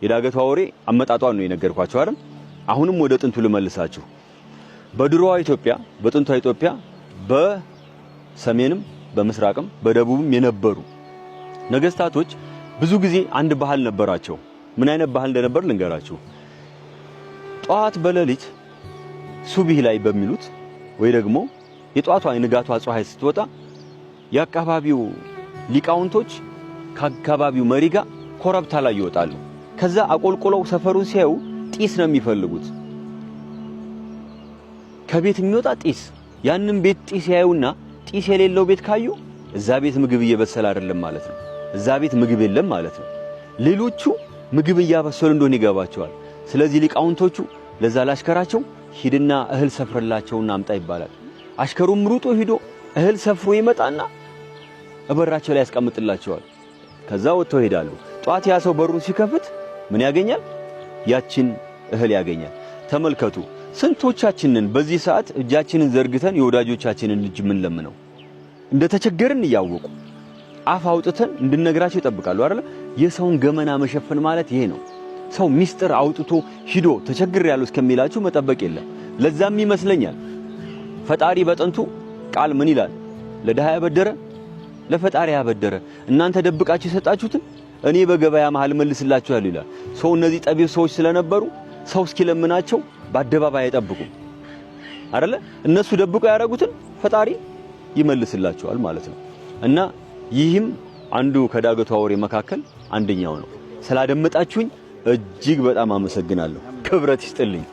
የዳገቷ ወሬ አመጣጧን ነው የነገርኳችሁ አይደል? አሁንም ወደ ጥንቱ ልመልሳችሁ። በድሮዋ ኢትዮጵያ፣ በጥንቷ ኢትዮጵያ በሰሜንም በምስራቅም በደቡብም የነበሩ ነገስታቶች ብዙ ጊዜ አንድ ባህል ነበራቸው። ምን አይነት ባህል እንደነበር ልንገራችሁ። ጠዋት በሌሊት ሱቢህ ላይ በሚሉት ወይ ደግሞ የጧቷ የንጋቷ ፀሐይ ስትወጣ የአካባቢው ሊቃውንቶች ከአካባቢው መሪ ጋር ኮረብታ ላይ ይወጣሉ። ከዛ አቆልቁለው ሰፈሩን ሲያዩ ጢስ ነው የሚፈልጉት። ከቤት የሚወጣ ጢስ፣ ያንን ቤት ጢስ ያዩና ጢስ የሌለው ቤት ካዩ እዛ ቤት ምግብ እየበሰለ አይደለም ማለት ነው። እዛ ቤት ምግብ የለም ማለት ነው። ሌሎቹ ምግብ እያበሰሉ እንደሆነ ይገባቸዋል። ስለዚህ ሊቃውንቶቹ ለዛ ላሽከራቸው ሂድና እህል ሰፍርላቸውና አምጣ ይባላል። አሽከሩም ሩጦ ሂዶ እህል ሰፍሮ ይመጣና እበራቸው ላይ ያስቀምጥላቸዋል። ከዛ ወጥተው ይሄዳሉ። ጧት ያ ሰው በሩን ሲከፍት ምን ያገኛል? ያችን እህል ያገኛል። ተመልከቱ፣ ስንቶቻችንን በዚህ ሰዓት እጃችንን ዘርግተን የወዳጆቻችንን እጅ ምን ለምነው እንደተቸገርን እያወቁ አፍ አውጥተን እንድነግራቸው ይጠብቃሉ አይደል? የሰውን ገመና መሸፈን ማለት ይሄ ነው። ሰው ሚስጥር አውጥቶ ሂዶ ተቸግሬያለሁ እስከሚላችሁ መጠበቅ የለም። ለዛም ይመስለኛል ፈጣሪ በጥንቱ ቃል ምን ይላል? ለድሃ ያበደረ ለፈጣሪ ያበደረ፣ እናንተ ደብቃችሁ የሰጣችሁትን እኔ በገበያ መሃል መልስላችኋለሁ ይላል። ሰው እነዚህ ጠቢብ ሰዎች ስለነበሩ ሰው እስኪለምናቸው በአደባባይ አይጠብቁም አይደለ? እነሱ ደብቀው ያደረጉትን ፈጣሪ ይመልስላቸዋል ማለት ነው። እና ይህም አንዱ ከዳገቱ አውሬ መካከል አንደኛው ነው። ስላደመጣችሁኝ እጅግ በጣም አመሰግናለሁ። ክብረት ይስጥልኝ።